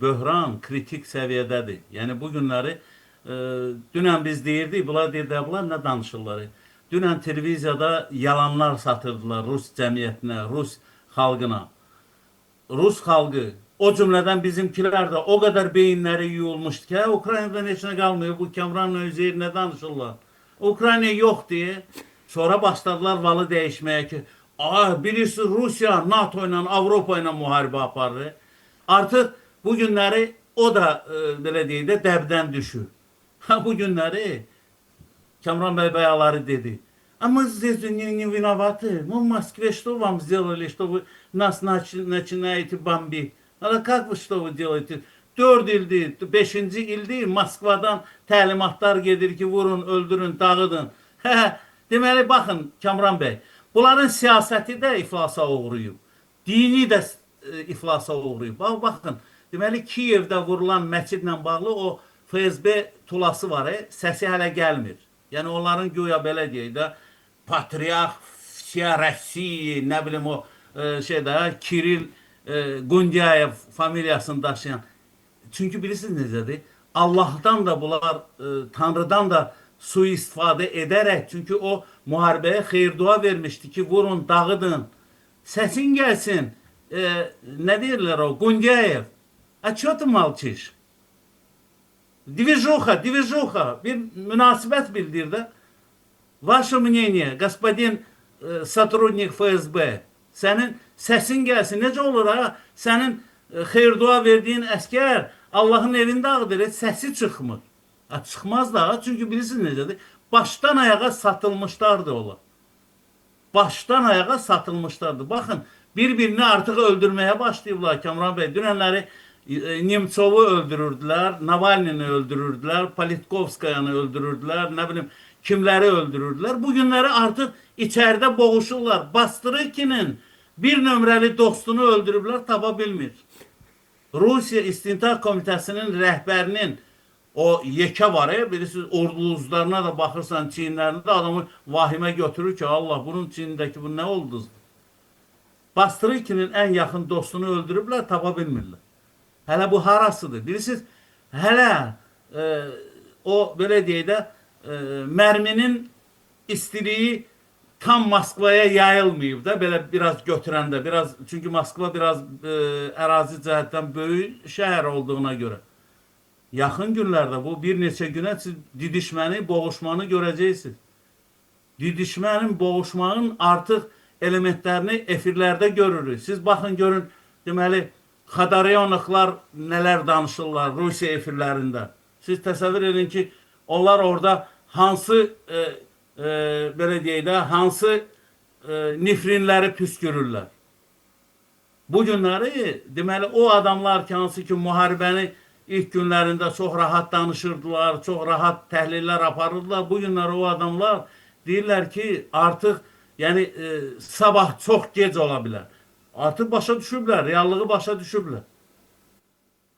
Böhran kritik səviyyədədir. Yəni bu günləri dünən biz deyirdik, bunlar deyirdi, bunlar nə danışırlar? Dünən televiziyada yalanlar satırdılar Rus cəmiyyətinə, Rus xalqına. Rus xalqı, o cümlədən bizimkilər də o qədər beyinləri yuyulmuşdu ki, hə, Ukraynada heç nə qalmıyor, bu Kamranla Üzeyir nə danışırlar? Ukrayna yox deyə. Sonra başladılar valı dəyişməyə ki, bilirsiniz Rusiya NATO ilə, Avropa ilə müharibə aparır. Artıq bu günləri o da belə deyək də dəbdən düşür. Ha, bu günləri Kamran bəy bayaları dedi. А мы здесь не виноваты. Мы в Москве что вам сделали, что вы нас начинаете бомбить? А как вы, что вы делаете? 4 ildir, 5-ci ildir Moskvadan təlimatlar gedir ki, vurun, öldürün, dağıdın. Hə, deməli baxın Kamran bəy, bunların siyasəti də iflasa uğrayıb. Dini də iflasa uğrayıb. Bax, baxın, deməli Kiyevdə vurulan məscidlə bağlı o FSB tulası var, səsi hələ gəlmir. Yəni onların güya belə deyək də patriarx всея России, nə bilim o şeydə Kiril Gundyayev familiyasını daşıyan. Çünki bilirsiniz necədir? Allahdan da bunlar, Tanrıdan da sui-istifadə edərək, çünki o müharibəyə xeyir-dua vermişdi ki, vurun, dağıdın. Səsin gəlsin. Nə deyirlər o? Gundyayev. А чё ты молчишь? Движуха, движуха. Bir münasibət bildir də. Ваше мнение, господин сотрудник FSB. Sənin səsin gəlsin. Necə olur ha? Sənin xeyir-dua verdiyin əskər Allahın evində dağıdır, heç səsi çıxmır. Ha, çıxmaz da, ha, çünki bilirsiniz necədir? Başdan ayağa satılmışlardır onlar. Başdan ayağa satılmışlardır. Baxın, bir-birini artıq öldürməyə başlayıblar Kamran bəy. Dünənləri Nemtsovu öldürürdülər, Navalnini öldürürdülər, Politkovskayanı öldürürdülər, nə bilim kimləri öldürürdülər. Bu günləri artıq içəridə boğuşurlar. Bastırıkinin bir nömrəli dostunu öldürüblər, tapa bilmir. Rusiya İstintaq Komitəsinin rəhbərinin o yekə var, bilirsiniz, orduzlarına da baxırsan, çiyinlərində də adamı vahimə götürür ki, Allah, bunun çiyindəki bu nə ulduzdur? Bastırıkinin ən yaxın dostunu öldürüblər, tapa bilmirlər. Hələ bu harasıdır? Bilirsiniz, hələ o belə deyək də mərminin istiliyi tam Moskvaya yayılmayıb da, belə biraz götürəndə, biraz çünki Moskva biraz ərazi cəhətdən böyük şəhər olduğuna görə. Yaxın günlərdə bu bir neçə günə siz didişməni, boğuşmanı görəcəksiniz. Didişmənin, boğuşmanın artıq elementlərini efirlərdə görürük. Siz baxın görün, deməli Xadaryonovlar nələr danışırlar Rusiya efirlərində. Siz təsəvvür edin ki, onlar orada hansı belə deyək də, hansı nifrinləri püskürürlər. Bu günləri deməli o adamlar ki, hansı ki müharibəni ilk günlərində çox rahat danışırdılar, çox rahat təhlillər aparırdılar. Bu günlər o adamlar deyirlər ki, artıq yəni sabah çox gec ola bilər. Artıq başa düşüblər, reallığı başa düşüblər.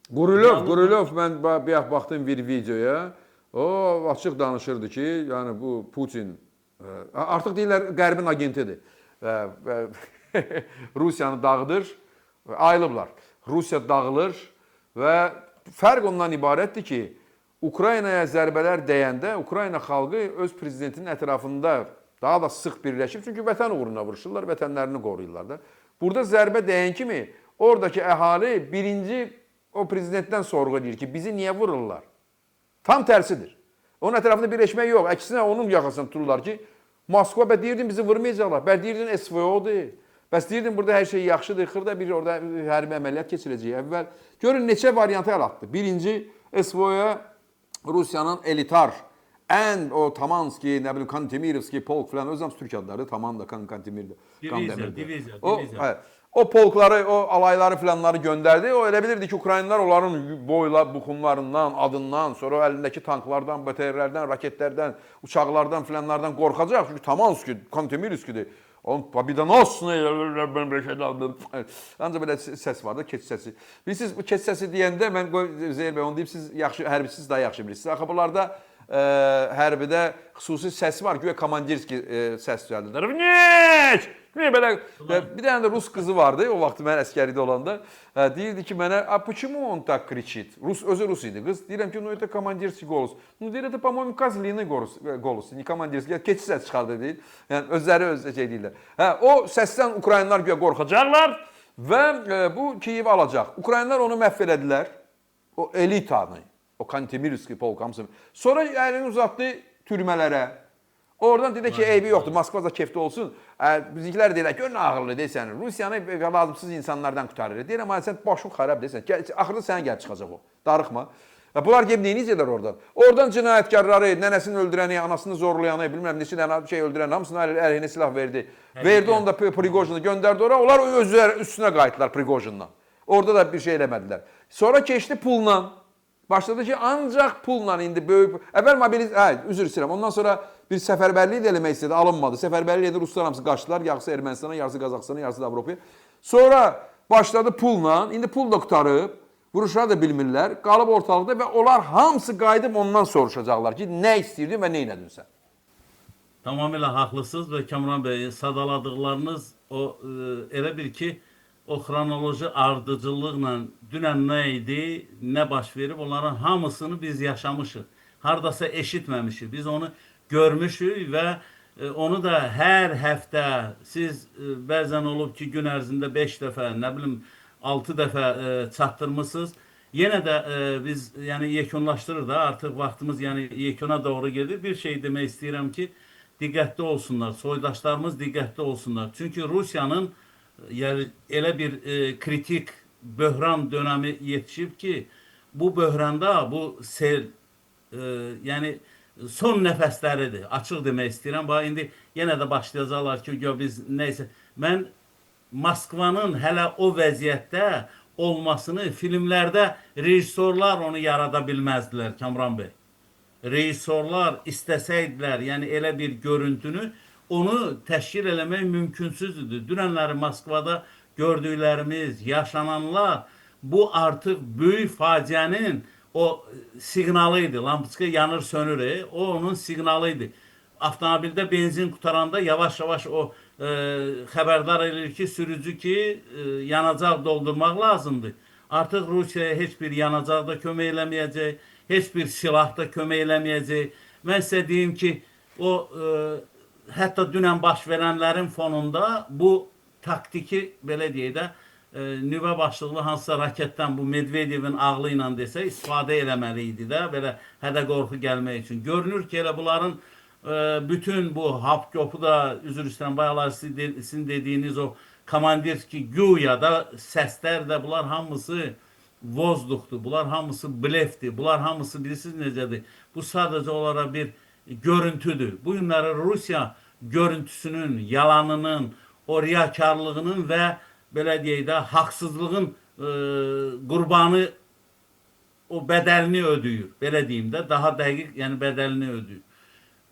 Qurulyov, Qurulyov mən bayaq baxdım bir videoya. O açıq danışırdı ki, yəni bu Putin artıq deyirlər Qərbin agentidir. Və Rusiyanı dağıdır, ayılıblar. Rusiya dağılır və fərq ondan ibarətdir ki, Ukraynaya zərbələr dəyəndə Ukrayna xalqı öz prezidentinin ətrafında daha da sıx birləşib, çünki vətən uğruna vuruşurlar, vətənlərini qoruyurlar da. Burada zərbə dəyən kimi oradakı əhali birinci o prezidentdən sorğu edir ki, bizi niyə vururlar? Tam tərsidir. Onun ətrafında birləşmək yox. Əksinə onun yaxasını tuturlar ki, Moskva bə deyirdin bizi vurmayacaqlar. Bə deyirdin SVO-dur. Bəs deyirdin burada hər şey yaxşıdır. Xırda bir orada hərbi əməliyyat keçirəcək əvvəl. Görün neçə variantı əl atdı. Birinci SVO-ya Rusiyanın elitar ən o Tamanski, nə bilim Kantemirovski polk falan özəm türk adları Taman da Kantemir də. Diviziya, diviziya, O, diviziya. hə, o polkları, o alayları filanları göndərdi. O elə bilirdi ki, Ukraynalılar onların boyla, buxunlarından, adından, sonra o əlindəki tanklardan, BTR-lərdən, raketlərdən, uçaqlardan filanlardan qorxacaq. Çünki Tamanski, Kantemirovskidir. On Pobedonosный, ancaq belə səs var da, keç səsi. Bilirsiniz, bu keç səsi deyəndə mən qoy Zeyr bəy onu deyim, siz yaxşı hərbçisiz, daha yaxşı bilirsiniz. Axı bunlarda hərbidə xüsusi səs var, güya komandirski səs düzəldirlər. Ravnich! Belə bir dənə də rus qızı vardı o vaxt mən əskərlikdə olanda. Deyirdi ki mənə, "A почему он так кричит?" Rus özü rus idi qız. Deyirəm ki, "Ну это командирский голос." Ну deyir, "Это по-моему козлиный голос, голос, не командирский." Keçi səs çıxardı deyir. Yəni özləri öz şey deyirlər. Hə, o səsdən Ukraynalılar güya qorxacaqlar və bu Kiyevi alacaq. Ukraynalılar onu məhv elədilər. O elitanı, o Kantemirovski polk hamısı. Sonra əlini uzatdı türmələrə. Oradan dedi ki, eybi yoxdur, Moskva da kefli olsun. Bizimkilər deyirlər, gör nə ağıllı deyirsən, Rusiyanı lazımsız insanlardan qurtarır. Deyirəm, ay sən başın xarab deyirsən. Gəl, axırda sənə gəlib çıxacaq o. Darıxma. Və bunlar gedib nə edəcəklər oradan? Oradan cinayətkarları, nənəsini öldürəni, anasını zorlayanı, bilmirəm neçə dənə şey öldürən, hamısını əleyhinə silah verdi. Verdi onu da Priqojini göndərdi ora. Onlar özləri üstünə qayıtdılar Priqojindan. Orada da bir şey eləmədilər. Sonra keçdi pulla. Başladı ki, ancaq pulla indi böyük əvvəl mobiliz, hə, üzr istəyirəm. Ondan sonra bir səfərbərlik də eləmək istədi, alınmadı. Səfərbərlik edir, ruslar hamısı qaçdılar, yarısı Ermənistana, yarısı Qazaxıstana, yarısı da Avropaya. Sonra başladı pulla, indi pul da qurtarıb, vuruşlar da bilmirlər, qalıb ortalıqda və onlar hamısı qayıdıb ondan soruşacaqlar ki, nə istəyirdin və nə elədin sən? Tamamilə haqlısınız və Kamran bəy, sadaladıqlarınız o elə bir ki, o xronoloji ardıcıllıqla dünən nə idi, nə baş verib, onların hamısını biz yaşamışıq. Hardasa eşitməmişik. Biz onu görmüşük və onu da hər həftə siz bəzən olub ki, gün ərzində 5 dəfə, nə bilim 6 dəfə çatdırmısınız. Yenə də biz yəni yekunlaşdırır da artıq vaxtımız yəni yekuna doğru gedir. Bir şey demək istəyirəm ki, diqqətli olsunlar, soydaşlarımız diqqətli olsunlar. Çünki Rusiyanın yəni elə bir kritik böhran dönəmi yetişib ki, bu böhranda bu sel yəni son nəfəsləridir. Açıq demək istəyirəm. Bax indi yenə də başlayacaqlar ki, gör biz nəysə. Mən Moskvanın hələ o vəziyyətdə olmasını filmlərdə rejissorlar onu yarada bilməzdilər, Kamran bəy. Rejissorlar istəsəydilər, yəni elə bir görüntünü onu təşkil eləmək mümkünsüz idi. Dünənləri Moskvada gördüklərimiz, yaşananlar bu artıq böyük faciənin o siqnalı idi. Lampoçka yanır, sönür, o onun siqnalı idi. Avtomobildə benzin qutaranda yavaş-yavaş o xəbərdar edir ki, sürücü ki, yanacaq doldurmaq lazımdır. Artıq Rusiyaya heç bir yanacaq da kömək eləməyəcək, heç bir silah da kömək eləməyəcək. Mən sizə deyim ki, o hətta dünən baş verənlərin fonunda bu taktiki belə deyək də nüvə başlıqlı hansısa raketdən bu Medvedevin ağlı ilə desə istifadə eləməli idi də belə hədə qorxu gəlmək üçün. Görünür ki, elə bunların bütün bu hap-gopu da üzr istəyirəm bayaqlar sizin dediyiniz o komandir ki güya da səslər də bunlar hamısı vozduxdur. Bunlar hamısı blefdir. Bunlar hamısı bilirsiniz necədir? Bu sadəcə olaraq bir görüntüdür. Bu günləri Rusiya görüntüsünün, yalanının, o riyakarlığının və belə deyək də haqsızlığın qurbanı o bədəlini ödəyir. Belə deyim də, daha dəqiq, yəni bədəlini ödəyir.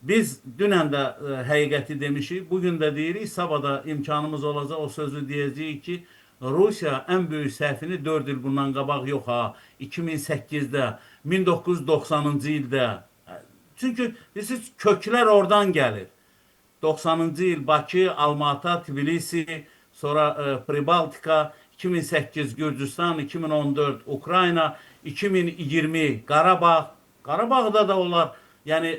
Biz dünən də həqiqəti demişik, bu gün də deyirik, sabah da imkanımız olacaq o sözü deyəcəyik ki, Rusiya ən böyük səhvini 4 il bundan qabaq yox ha, 2008-də, 1990-cı ildə. Çünki bilirsiniz, köklər oradan gəlir. 90-cı il Bakı, Almaata, Tbilisi, sonra Pribaltika, 2008 Gürcüstan, 2014 Ukrayna, 2020 Qarabağ. Qarabağda da onlar yəni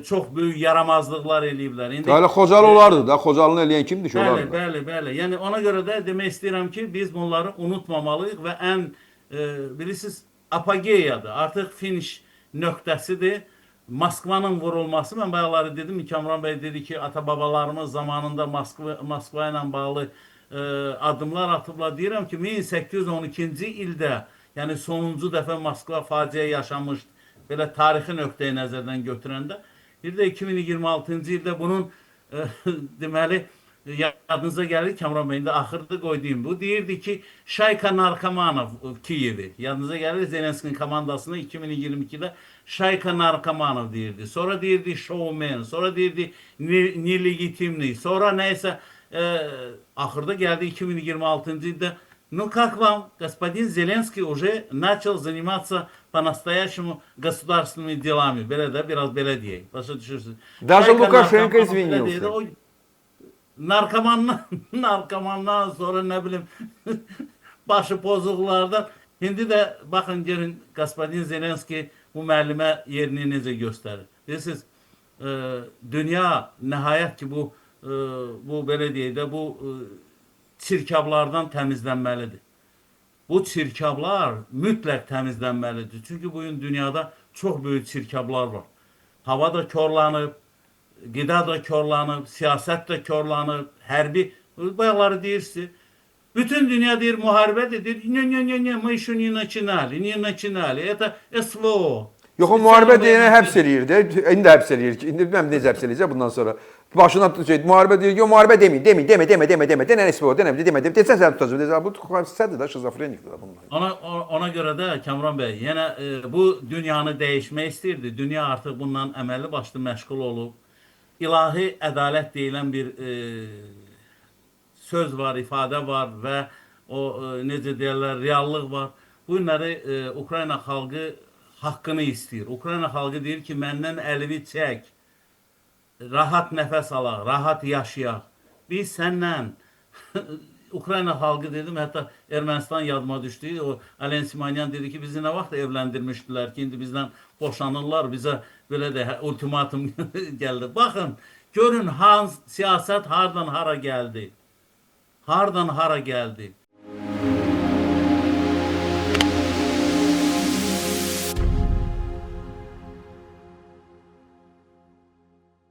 çox böyük yaramazlıqlar eləyiblər. İndi Hələ Xocalı olardı da, Xocalını eləyən kimdir ki, Bəli, olardı. bəli, bəli. Yəni ona görə də demək istəyirəm ki, biz bunları unutmamalıyıq və ən bilirsiniz apogeyadır. Artıq finiş nöqtəsidir. Moskvanın vurulması, mən bayaqları dedim, Kamran bəy dedi ki, ata-babalarımız zamanında Moskva ilə bağlı addımlar atıblar. Deyirəm ki, 1812-ci ildə, yəni sonuncu dəfə Moskva faciə yaşamışdı. Belə tarixi nöqteyi nəzərdən götürəndə. Bir də 2026-cı ildə bunun deməli yadınıza gəlir Kamran bəy, indi axırda qoyduğum bu deyirdi ki, Şayka Narkomanov Kiyevi. Yadınıza gəlir Zelenskinin komandasını 2022-də Şayka Narkomanov deyirdi. Sonra deyirdi şovmen, sonra deyirdi nelegitimli, sonra nəysə axırda gəldi 2026-cı ildə Ну как вам, господин Зеленский уже начал заниматься по-настоящему государственными делами. Belə də biraz belə deyək. Başa düşürsünüz? Даже Şayka Лукашенко narkomanı belə извинился. deyir. O narkomandan, narkomandan sonra nə bilim başı pozuqlardan. İndi də baxın görün господин Zelenski bu müəllimə yerini necə göstərir. Bilirsiniz, dünya nəhayət ki bu belə deyək də bu çirkablardan təmizlənməlidir. Bu çirkablar mütləq təmizlənməlidir. Çünki bu gün dünyada çox böyük çirkablar var. Hava da korlanıb, qida da korlanıb, siyasət də korlanıb, hərbi bayaqları deyirsiniz. Bütün dünya deyir müharibədir. Deyir, не, не, не, не, мы еще не начинали, не начинали. Это СВО. Yox, o müharibə deyənə həbs eləyir də. İndi də həbs eləyir ki, indi bilməm necə həbs eləyəcək bundan sonra. Başına şey, müharibə deyir ki, yox, müharibə deməyin, deməyin, demə, demə, demə, demə. Denən SVO, denən, demə, demə. Desən səni tutacağam. Desən, bu xəstədir də, şizofrenikdir də bunlar. Ona görə də Kamran bəy, yenə bu dünyanı dəyişmək istəyirdi. Dünya artıq bundan əməlli başlı məşğul olub. İlahi ədalət deyilən bir söz var, ifadə var və o necə deyirlər, reallıq var. Bu günləri Ukrayna xalqı haqqını istəyir. Ukrayna xalqı deyir ki, məndən əlini çək. Rahat nəfəs alaq, rahat yaşayaq. Biz səndən Ukrayna xalqı dedim, hətta Ermənistan yadıma düşdü. O Alen Simonyan dedi ki, bizi nə vaxt evləndirmişdilər ki, indi bizdən boşanırlar, bizə belə də ultimatum gəldi. Baxın, görün hansı siyasət hardan hara gəldi. Hardan hara gəldi.